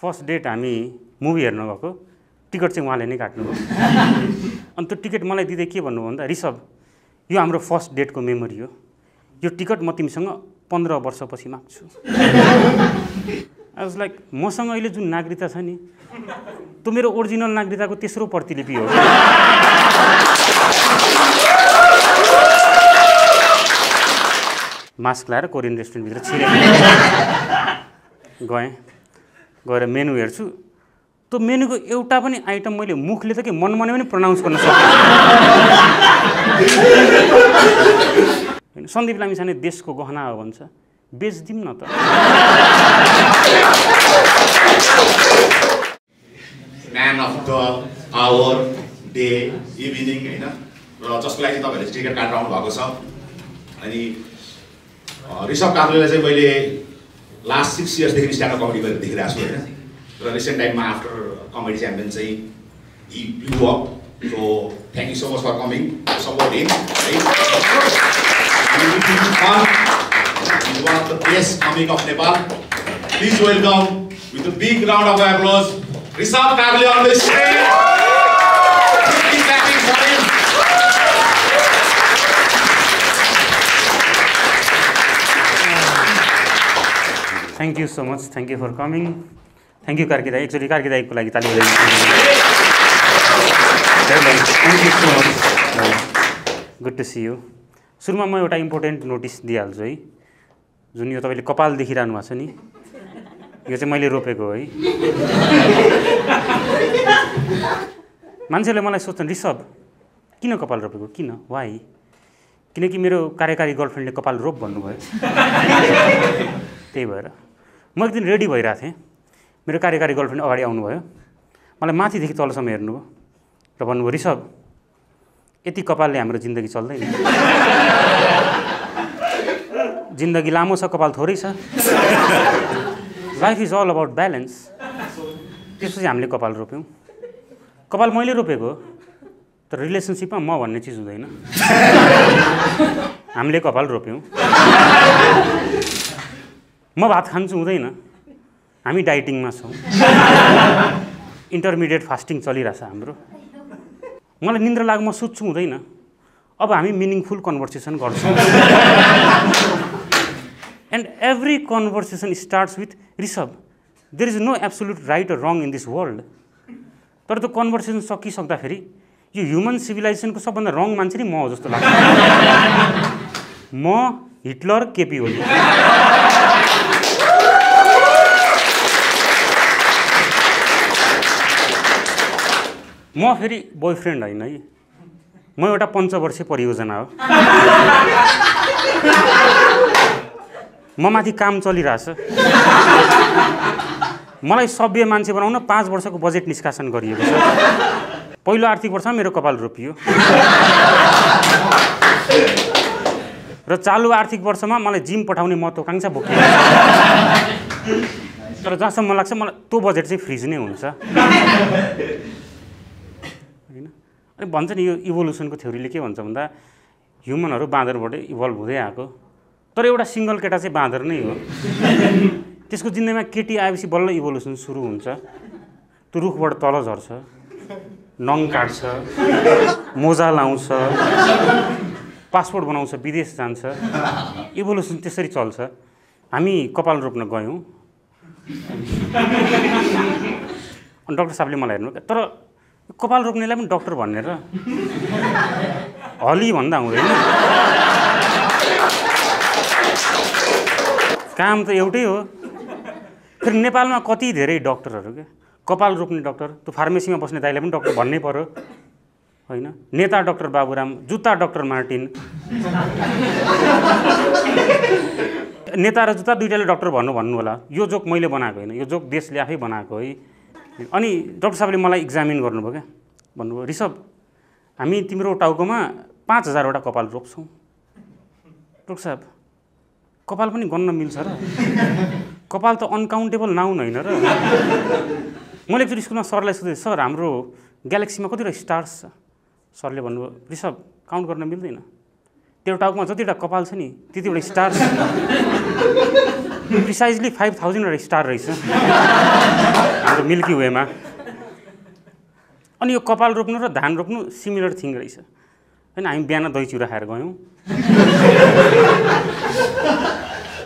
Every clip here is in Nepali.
फर्स्ट डेट हामी मुभी हेर्न गएको टिकट चाहिँ उहाँले नै काट्नुभयो अनि त्यो टिकट मलाई दिँदै के भन्नुभयो भन्दा ऋषभ यो हाम्रो फर्स्ट डेटको मेमोरी हो यो टिकट म तिमीसँग 15 वर्षपछि माग्छु आई वाज लाइक मसँग अहिले जुन नागरिकता छ नि त्यो मेरो ओरिजिनल नागरिकताको तेस्रो प्रतिलिपि हो मास्क लाएर कोरियन रेस्टुरेन्टभित्र छिरेँ गएर मेनु हेर्छु त्यो मेनुको एउटा पनि आइटम मैले मुखले त के मनमा पनि प्रनाउन्स गर्न सक्दिनँ सन्दीप लामिछाने देशको गहना हो भन्छ बेच्दिउँ न त man of the hour day evening हैन र जसको लागि तपाईहरुले टिकट काटेर आउनु भएको छ अनि ऋषभ काफ्लेलाई चाहिँ मैले लास्ट 6 इयर्स देखि स्ट्यान्ड अप कमेडी गरेर देखिरहेको छु हैन र रिसेन्ट टाइममा आफ्टर कमेडी च्याम्पियन चाहिँ he blew up so thank you so much for coming to support him right he's one of the best comic of Nepal please welcome with a big round of applause Rishabh Kavle on the stage keep clapping for him Thank you so much. Thank you for coming. Thank you Karki Dai. Actually Karki Dai को लागि ताली बजाइदिनु. Thank you so much. Good to see you. सुरुमा म एउटा इम्पोर्टेन्ट नोटिस दिइहाल्छु है. जुन यो तपाईले कपाल देखिरहनु भएको छ नि. यो चाहिँ मैले रोपेको है. मान्छेले मलाई सोध्छन् ऋषभ किन कपाल रोपेको किन व्हाई किनकि मेरो कार्यकारी गर्लफ्रेन्डले कपाल रोप भन्नुभयो. त्यही भएर म एक दिन रेडी भइरहेको थिएँ मेरो कार्यकारी गर्लफ्रेन्ड अगाडि आउनुभयो मलाई माथिदेखि तलसम्म हेर्नुभयो र भन्नुभयो ऋषभ यति कपालले हाम्रो जिन्दगी चल्दैन जिन्दगी लामो छ कपाल थोरै छ life is all about balance त्यसपछि हामीले कपाल रोप्यौँ कपाल मैले रोपेको तर रिलेसनसिपमा म भन्ने चिज हुँदैन हामीले कपाल रोप्यौँ म भात खान्छु हुँदैन हामी डाइटिङमा छौँ इन्टरमिडिएट फास्टिङ चलिरहेछ हाम्रो मलाई निन्द्रा लाग्यो म सुत्छु हुँदैन अब हामी मिनिङफुल कन्भर्सेसन गर्छौँ and every conversation starts with Rishabh there is no absolute right or wrong in this world तर त्यो कन्भर्सेसन सकिसक्दाखेरि यो ह्युमन सिभिलाइजेसनको सबभन्दा रङ मान्छे नै म हो जस्तो लाग्छ म हिटलर केपी ओली म फेरि बोयफ्रेन्ड होइन है म एउटा पञ्चवर्षीय परियोजना हो म माथि काम चलिरहेछ मलाई सभ्य मान्छे बनाउन 5 वर्षको बजेट निष्कासन गरिएको छ पहिलो आर्थिक वर्षमा मेरो कपाल रोपियो र चालु आर्थिक वर्षमा मलाई जिम पठाउने महत्त्वाकांक्षा बोकिएको तर जहाँसम्म लाग्छ मलाई त्यो बजेट चाहिँ फ्रिज नै हुन्छ हैन अनि भन्छ नि यो इभोल्युसनको थ्योरीले के भन्छ भन्दा ह्युमनहरू बाँदरबाट इभल्भ हुँदै आएको तर एउटा सिंगल केटा चाहिँ बाँदर नै हो त्यसको जिन्दगीमा केटी आएपछि बल्ल इभोल्युसन सुरु हुन्छ त्यो रुखबाट तल झर्छ नङ काट्छ मोजा लाउँछ पासपोर्ट बनाउँछ विदेश जान्छ इभोल्युसन त्यसरी चल्छ हामी कपाल रोप्न गयौँ अनि डाक्टर साहबले मलाई हेर्नु तर कपाल रोप्नेलाई पनि डाक्टर भन्ने र हली भन्दा हुँदैन काम त एउटै हो फेरि नेपालमा कति धेरै डाक्टरहरू के कपाल रोप्ने डाक्टर त्यो फार्मेसीमा बस्ने दाइलाई पनि डाक्टर भन्नै पर्यो हैन नेता डाक्टर बाबुराम जुत्ता डाक्टर मार्टिन नेता र जुत्ता दुईटाले डाक्टर भन्नु होला यो जोक मैले बनाएको होइन यो जोक देशले आफै बनाएको है अनि डाक्टर साहबले मलाई एक्जामिन गर्नुभयो क्या भन्नुभयो ऋषभ हामी तिम्रो टाउकोमा 5000 वटा कपाल रोप्छौँ डाक्टर साहब कपाल पनि गन्न मिल्छ र कपाल त अनकाउन्टेबल नाउन होइन र मैले एकचोटि स्कुलमा सरलाई सोधेँ सर हाम्रो ग्यालेक्सीमा कतिवटा स्टार्स छ सरले भन्नुभयो ऋषभ काउन्ट गर्न मिल्दैन त्यो टाउकोमा जतिवटा कपाल छ नि त्यतिवटा स्टार प्रिसाइजली 5000 वटा स्टार रहेछ हाम्रो मिल्की वेमा। अनि यो कपाल रोप्नु र धान रोप्नु सिमिलर थिङ रहेछ होइन। हामी बिहान दही चिउरा खाएर गयौँ,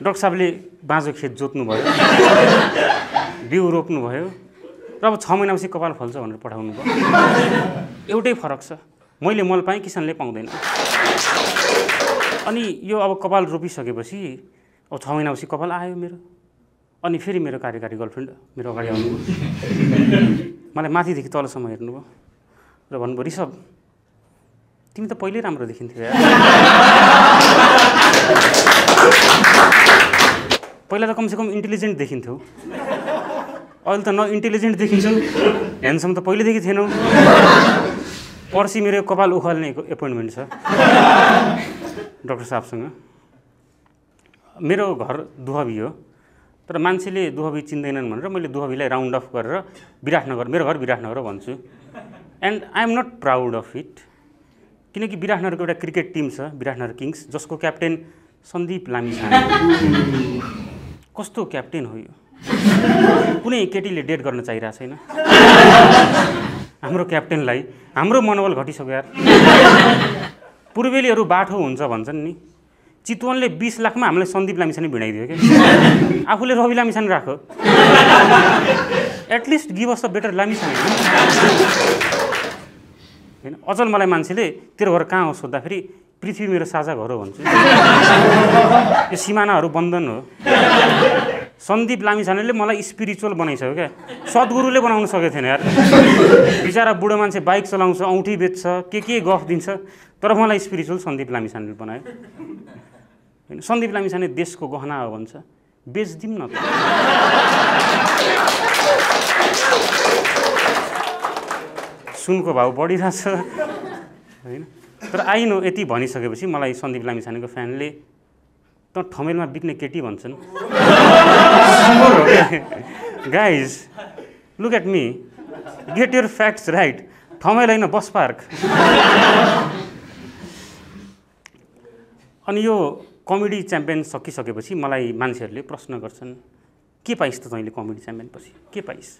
डाक्टर साहबले बाँझो खेत जोत्नु भयो, बिउ रोप्नु भयो र अब 6 महिनापछि कपाल फल्छ भनेर पठाउनु भयो। एउटै फरक छ, मैले मल पाएँ, किसानले पाउँदैन। अनि यो अब कपाल रोपिसकेपछि अब 6 महिनापछि कपाल आयो मेरो। अनि फेरि मेरो कार्यकारी गर्लफ्रेन्ड मेरो अगाडि आउनुभयो, मलाई माथिदेखि तलसम्म हेर्नुभयो र भन्नुभयो, ऋषभ तिमी त पहिल्यै राम्रो देखिन्थ्यौ यार। पहिला त कमसेकम इन्टेलिजेन्ट देखिन्थ्यौ, अहिले त न इन्टेलिजेन्ट देखिन्छौ, ह्यान्डसम त पहिलेदेखि थिएनौ। पर्सि मेरो कपाल उखाल्ने एपोइन्टमेन्ट छ डाक्टर साहबसँग। मेरो घर दुहबी हो, तर मान्छेले दुहबी चिन्दैनन् भनेर मैले दुहबीलाई राउन्ड अफ गरेर विराटनगर, मेरो घर विराटनगर भन्छु। And I am not proud of it, किनकि विराटनगरको एउटा क्रिकेट टिम छ, विराटनगर किङ्स, जसको क्याप्टेन सन्दीप लामिछाने। कस्तो क्याप्टेन हो यो, कुनै केटीले डेट गर्न चाहिरहेको छैन हाम्रो क्याप्टेनलाई। हाम्रो मनोबल घटिसक्यो यार। पूर्वेलीहरू बाठो हुन्छ भन्छन् नि, चितवनले 20 लाखमा हामीलाई सन्दीप लामिछाने भिडाइदियो क्या। आफूले रवि लामिछाने राख, at least give us a better Lamichhane होइन। अचल मलाई मान्छेले तेरो घर कहाँ हो सोद्धाखेरि पृथ्वी मेरो साझा घर हो भन्छु। यो सिमानाहरू बन्धन हो। सन्दीप लामिछानेले मलाई स्पिरिचुअल बनाइसक्यो क्या, सद्गुरुले बनाउन सकेको थिएन यार। बिचारा बुढो मान्छे बाइक चलाउँछ, औँठी बेच्छ, के गफ दिन्छ, तर मलाई स्पिरिचुअल सन्दीप लामिछानेले बनायो होइन। सन्दीप लामिछाने देशको गहना हो भन्छ, बेच्दिउँ न त। सुनको भाउ बढिरहेछ होइन। तर आइनो यति भनिसकेपछि मलाई सन्दीप लामिछानेको फ्यानले त ठमेलमा बिक्ने केटी भन्छन्। Guys look at me, get your facts right. Thamel होइन, बस पार्क। अनि यो कमेडी च्याम्पियन सकिसकेपछि मलाई मान्छेहरूले प्रश्न गर्छन्, के पाइस् त तैँले कमेडी च्याम्पियन पछि, के पाइस्?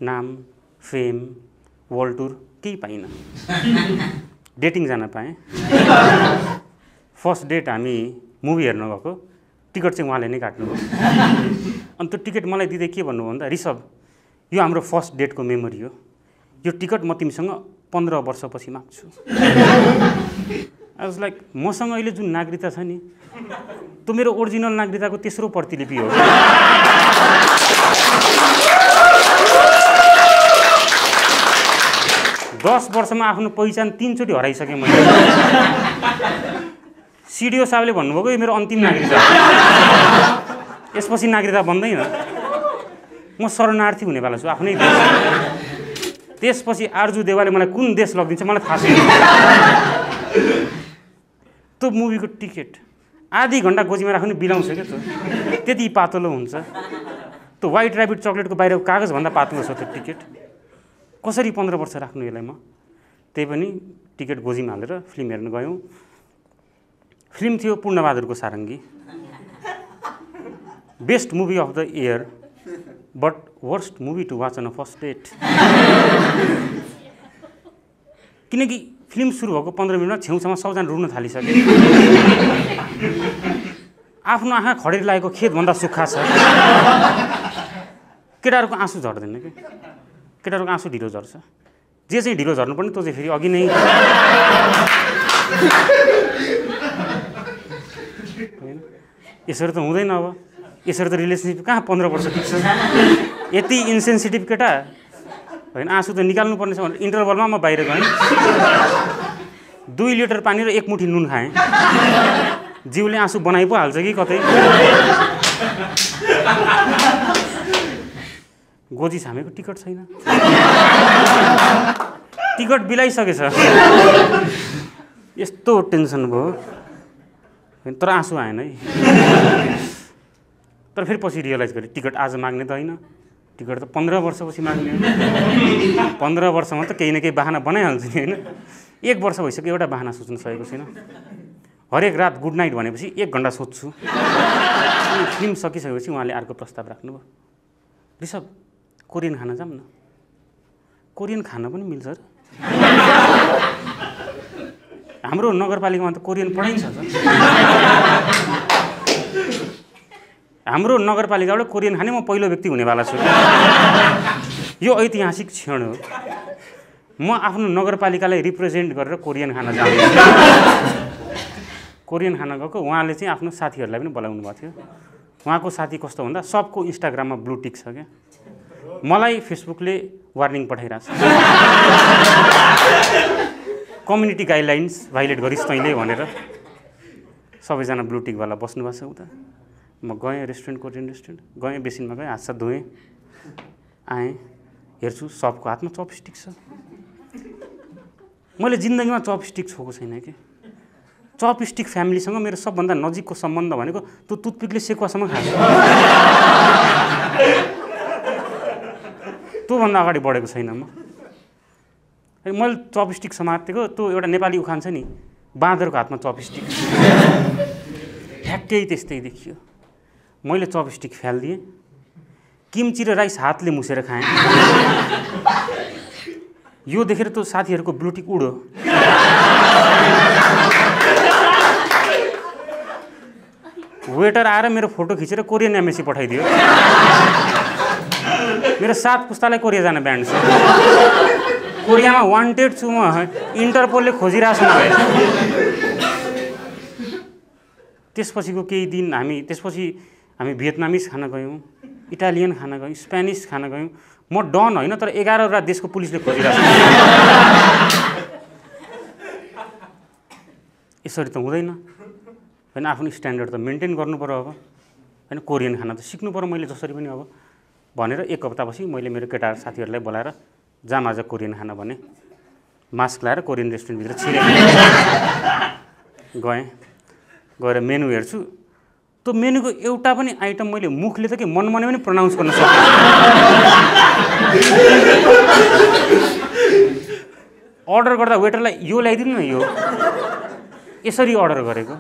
नाम, फेम, वर्ल्ड टुर केही पाइनँ। डेटिङ जान पाएँ। फर्स्ट डेट हामी मुभी हेर्न गएको, टिकट चाहिँ उहाँले नै काट्नुभयो। अनि त्यो टिकट मलाई दिँदै के भन्नु भन्दा, ऋषभ यो हाम्रो फर्स्ट डेटको मेमोरी हो, यो टिकट म तिमीसँग 15 वर्षपछि माग्छु। आई वाज लाइक, मसँग अहिले जुन नागरिकता छ नि, त्यो मेरो ओरिजिनल नागरिकताको तेस्रो प्रतिलिपि हो। 10 वर्षमा आफ्नो पहिचान 3 चोटि हराइसकेँ मैले। सिडिओ साहबले भन्नुभएको यो मेरो अन्तिम नागरिकता हो, यसपछि नागरिकता बन्दैन, म शरणार्थी हुनेवाला छु आफ्नै देश। त्यसपछि आर्जु देवाले मलाई कुन देश लगिदिन्छ मलाई थाहा छैन। त्यो मुभीको टिकट आधी घन्टा गोजीमा राख्नु बिलाउँछ क्या, त्यति पातलो हुन्छ। त्यो व्हाइट ऱ्याबिट चक्लेटको बाहिरको कागजभन्दा पातलो छ त्यो टिकट। कसरी 15 वर्ष राख्नु यसलाई म? त्यही पनि टिकट गोजीमा हालेर फिल्म हेर्न गयौँ। फिल्म थियो पूर्णबहादुरको Sarangi. Best movie of the year but worst movie to watch on a first date. किनकि फिल्म सुरु भएको 15 मिनटमा छेउछाउमा सबजना रुन थालिसके। आफ्नो आँखा खडेरी लागेको खेतभन्दा सुक्खा छ। केटाहरूको आँसु झर्दैन कि, केटाहरूको आँसु ढिलो झर्छ। जे चाहिँ ढिलो झर्नुपर्ने त्यो चाहिँ फेरि अघि नै होइन। यसरी त हुँदैन। अब यसरी त रिलेसनसिप कहाँ 15 वर्ष टिक्छ। यति इन्सेन्सिटिभ केटा होइन, आँसु त निकाल्नु पर्ने छ भनेर इन्टरभलमा म बाहिर गएँ। 2 लिटर पानी र 1 मुठी नुन खाएँ। जिउले आँसु बनाइ पो हाल्छ कि कतै। गोजी छामेको टिकट छैन, टिकट बिलाइसकेछ। यस्तो टेन्सन भयो, तर आँसु आएन है। तर फेरि पछि रियलाइज गरेँ टिकट आज माग्ने त होइन, टिकट त 15 वर्षपछि माग्ने हो। 15 वर्षमा त केही न केही बाहना बनाइहाल्छु नि होइन। 1 वर्ष भइसक्यो एउटा बाहना सोच्न सकेको छैन। हरेक रात गुड नाइट भनेपछि 1 घन्टा सोध्छु। फिल्म सकिसकेपछि उहाँले अर्को प्रस्ताव राख्नुभयो, ऋषभ कोरियन खाना जाऊँ न। कोरियन खाना पनि मिल्छ र। हाम्रो नगरपालिकामा त कोरियन पढाइन्छ त। हाम्रो नगरपालिकाबाट कोरियन खाने म पहिलो व्यक्ति हुनेवाला छु। यो ऐतिहासिक क्षण हो। म आफ्नो नगरपालिकालाई रिप्रेजेन्ट गरेर कोरियन खाना जाने। कोरियन खाना गएको उहाँले चाहिँ आफ्नो साथीहरूलाई पनि बोलाउनु भएको थियो। उहाँको साथी कस्तो भन्दा सबको इन्स्टाग्राममा ब्लू टिक छ क्या। मलाई फेसबुकले वार्निङ पठाइरहेछ, कम्युनिटी गाइडलाइन्स भाइलेट गरिस् तैँले भनेर। सबैजना ब्लू टिकवाला बस्नुभएको छ उता। म गएँ रेस्टुरेन्ट, कोरियन रेस्टुरेन्ट गएँ, बेसिनमा गएँ, हात साथ धोएँ, आएँ, हेर्छु सबको हातमा चपस्टिक छ। मैले जिन्दगीमा चपस्टिक छोएको छैन कि। चपस्टिक फ्यामिलीसँग मेरो सबभन्दा नजिकको सम्बन्ध भनेको त्यो टुथपिकले सेकुवासम्म खान्छ। त्योभन्दा अगाडि बढेको छैन म। मैले चपस्टिक समातेको, त्यो एउटा नेपाली उखान छ नि, बाँदरको हातमा चपस्टिक। ठ्याक्कै त्यस्तै देखियो। मैले चपस्टिक फ्यालिदिएँ, किम्ची र राइस हातले मुसेर खाएँ। यो देखेर त्यो साथीहरूको ब्लुटिक उडो। वेटर आएर मेरो फोटो खिचेर कोरियन एम्बेसी पठाइदियो। मेरो 7 पुस्तालाई कोरिया जान ब्यान्ड छ। कोरियामा वान्टेड छु म, इन्टरपोलले खोजिरहेको छ मलाई। त्यसपछिको केही दिन त्यसपछि हामी भियतनामिज खाना गयौँ, इटालियन खाना गयौँ, स्पेनिस खाना गयौँ। म डन होइन, तर 11वटा देशको पुलिसले खोजिरहेको छ। यसरी त हुँदैन होइन। आफ्नो स्ट्यान्डर्ड त मेन्टेन गर्नु पर्यो अब होइन। कोरियन खाना त सिक्नु पर्यो मैले जसरी पनि अब भनेर 1 हप्तापछि मैले मेरो केटा साथीहरूलाई बोलाएर जाम आज कोरियन खाना भने। मास्क लाएर कोरियन रेस्टुरेन्टभित्र छिरेँ। गएर मेनु हेर्छु, त्यो मेनुको एउटा पनि आइटम मैले मुखले त के मनमने पनि प्रनाउन्स गर्न सक्दिनँ। अर्डर गर्दा वेटरलाई यो ल्याइदिनु न, यो यसरी अर्डर गरेको।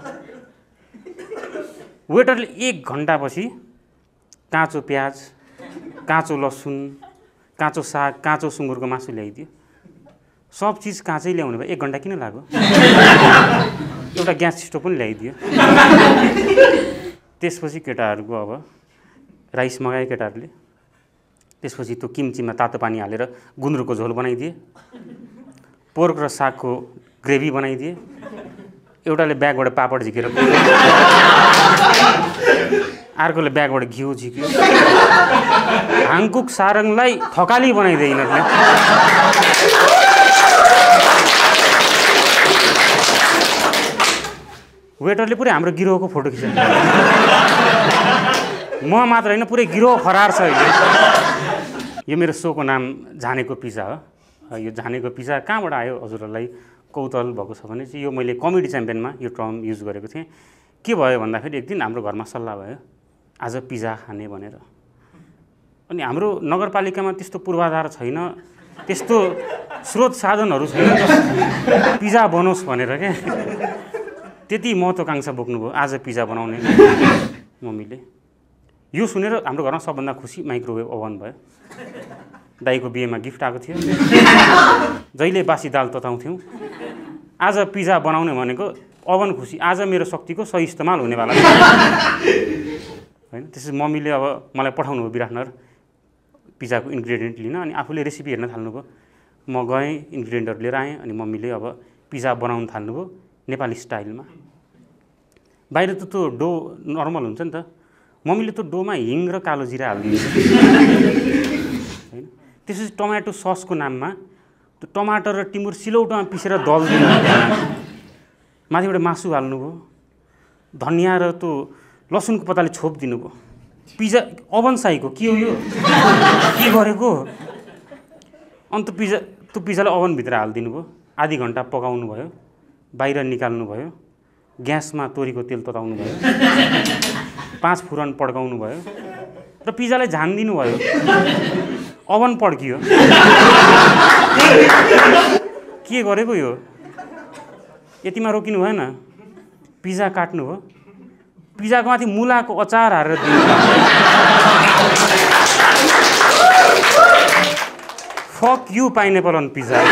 वेटरले 1 घन्टापछि काँचो प्याज, काँचो लसुन, काँचो साग, काँचो सुँगुरको मासु ल्याइदियो। सब चिज काँचै ल्याउनु भयो। 1 घन्टा किन लाग्यो? एउटा ग्यास स्टोभ पनि ल्याइदियो। त्यसपछि केटाहरूको अब राइस मगाए केटाहरूले। त्यसपछि त्यो किम्चीमा तातो पानी हालेर गुन्द्रुकको झोल बनाइदिए, पोर्क र सागको ग्रेभी बनाइदिए। एउटाले ब्यागबाट पापड झिकेर, अर्कोले ब्यागबाट घिउ झिक्यो। हाङकुक सारङलाई थकाली बनाइदिए यिनीहरूले। वेटरले पुरै हाम्रो गिरोहको फोटो खिच्यो। म मात्र होइन, पुरै गिरोह फरार छ अहिले। यो मेरो सोको नाम झानेको पिज्जा हो। यो झानेको पिज्जा कहाँबाट आयो हजुरहरूलाई कौतूहल भएको छ भने चाहिँ यो मैले कमेडी च्याम्पियनमा यो टर्म युज गरेको थिएँ। के भयो भन्दाखेरि एक दिन हाम्रो घरमा सल्लाह भयो आज पिज्जा खाने भनेर। अनि हाम्रो नगरपालिकामा त्यस्तो पूर्वाधार छैन, त्यस्तो स्रोत साधनहरू छैन पिज्जा बनोस् भनेर के। त्यति महत्त्वाकांक्षा बोक्नुभयो आज पिज्जा बनाउने मम्मीले। यो सुनेर हाम्रो घरमा सबभन्दा खुसी माइक्रोवेभ ओभन भयो। दाइको बिहेमा गिफ्ट आएको थियो। जहिले बासी दाल तताउँथ्यौँ, आज पिज्जा बनाउने भनेको ओभन खुसी। आज मेरो शक्तिको सही इस्तेमाल हुनेवाला छ होइन। त्यसपछि मम्मीले अब मलाई पठाउनु भयो विराटनगर पिज्जाको इन्ग्रेडियन्ट लिन। अनि आफूले रेसिपी हेर्न थाल्नुभयो। म गएँ, इन्ग्रेडियन्टहरू लिएर आएँ। अनि मम्मीले अब पिज्जा बनाउन थाल्नुभयो नेपाली स्टाइलमा। बाहिर त त्यो डो नर्मल हुन्छ नि त, मम्मीले त्यो डोमा हिङ र कालो जिरा हालिदिन्छ होइन। त्यसपछि टमाटो ससको नाममा त्यो टमाटर र टिमुर सिलौटोमा पिसेर दल्दिनु, माथिबाट मासु हाल्नुभयो, धनियाँ र त्यो लसुनको पत्ताले छोपिदिनु भयो। पिज्जा ओभन साइजको के हो यो, के गरेको? अन्त त्यो पिज्जालाई ओभनभित्र हालिदिनु भयो। आधी घन्टा पकाउनु भयो, बाहिर निकाल्नु भयो, ग्यासमा तोरीको तेल तताउनु भयो, 5 फुरन पड्काउनु भयो र पिज्जालाई झानिदिनु भयो। ओभन पड्कियो। के गरेको यो? यतिमा रोकिनु भएन, पिज्जा काट्नु भयो, पिज्जाको माथि मुलाको अचार हालेर दिनु। Fuck you pineapple on pizza